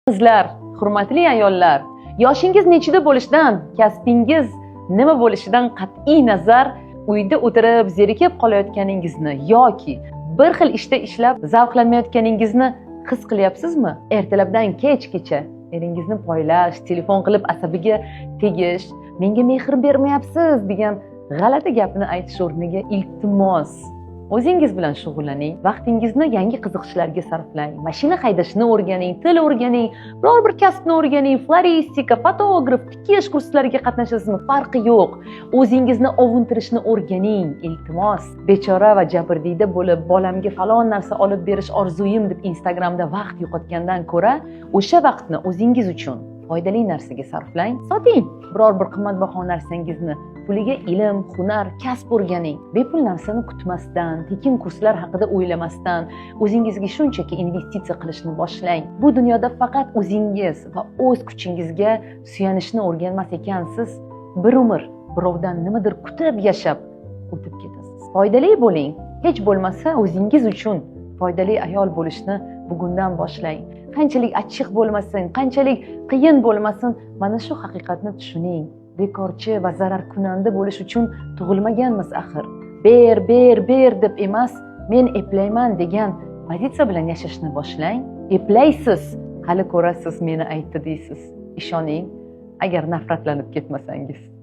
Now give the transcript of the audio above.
Qizlar, hurmatli ayollar, yoshingiz nechida bo'lishidan, kasbingiz nima bo'lishidan qat'iy nazar uyda o'tirib zerikib qolayotganingizni yoki bir xil ishda ishlab zavqlanmayotganingizni his qilyapsizmi? Ertalabdan kechgacha eringizni poylash, telefon qilib asabiga tegish, "Menga mehr bermayapsiz" degan g'alati gapni aytish o'rniga, iltimos, o'zingiz bilan shug'ullaning. Vaqtingizni yangi qiziqishlarga sarflang. Mashina haydashni o'rganing, til o'rganing, biror bir kasbni o'rganing, floristika, fotograf, tikish kurslariga qatnashasizmi, farqi yo'q. O'zingizni ovuntirishni o'rganing, iltimos. Bechora va jabrdiyda bo'lib, "Bolamga falon narsa olib berish orzuyim" deb Instagramda vaqt yo'qotgandan ko'ra, o'sha vaqtni o'zingiz uchun foydali narsaga sarflang. Soting biror bir qimmatbaho narsangizni, puliga ilm, hunar, kasb o'rganing. Bepul narsani kutmasdan, tekin kurslar haqida o'ylamasdan, o'zingizga shunchaki investitsiya qilishni boshlang. Bu dunyoda faqat o'zingiz va o'z kuchingizga suyanishni o'rganmas ekansiz, bir umr birovdan nimadir kutib yashab o'tib ketasiz. Foydali bo'ling, hech bo'lmasa o'zingiz uchun foydali ayol bo'lishni bugundan boshlang. Qanchalik achchiq bo'lmasin, qanchalik qiyin bo'lmasin, mana shu haqiqatni tushuning: bekorchi va zararkunanda bo'lish uchun tug'ilmaganmiz axir. "Ber, ber, ber" deb emas, "Men eplayman" degan pozitsiya bilan yashashni boshlang. Eplaysiz, hali ko'rasiz, "Meni aytdi" deysiz. Ishoning, agar nafratlanib ketmasangiz.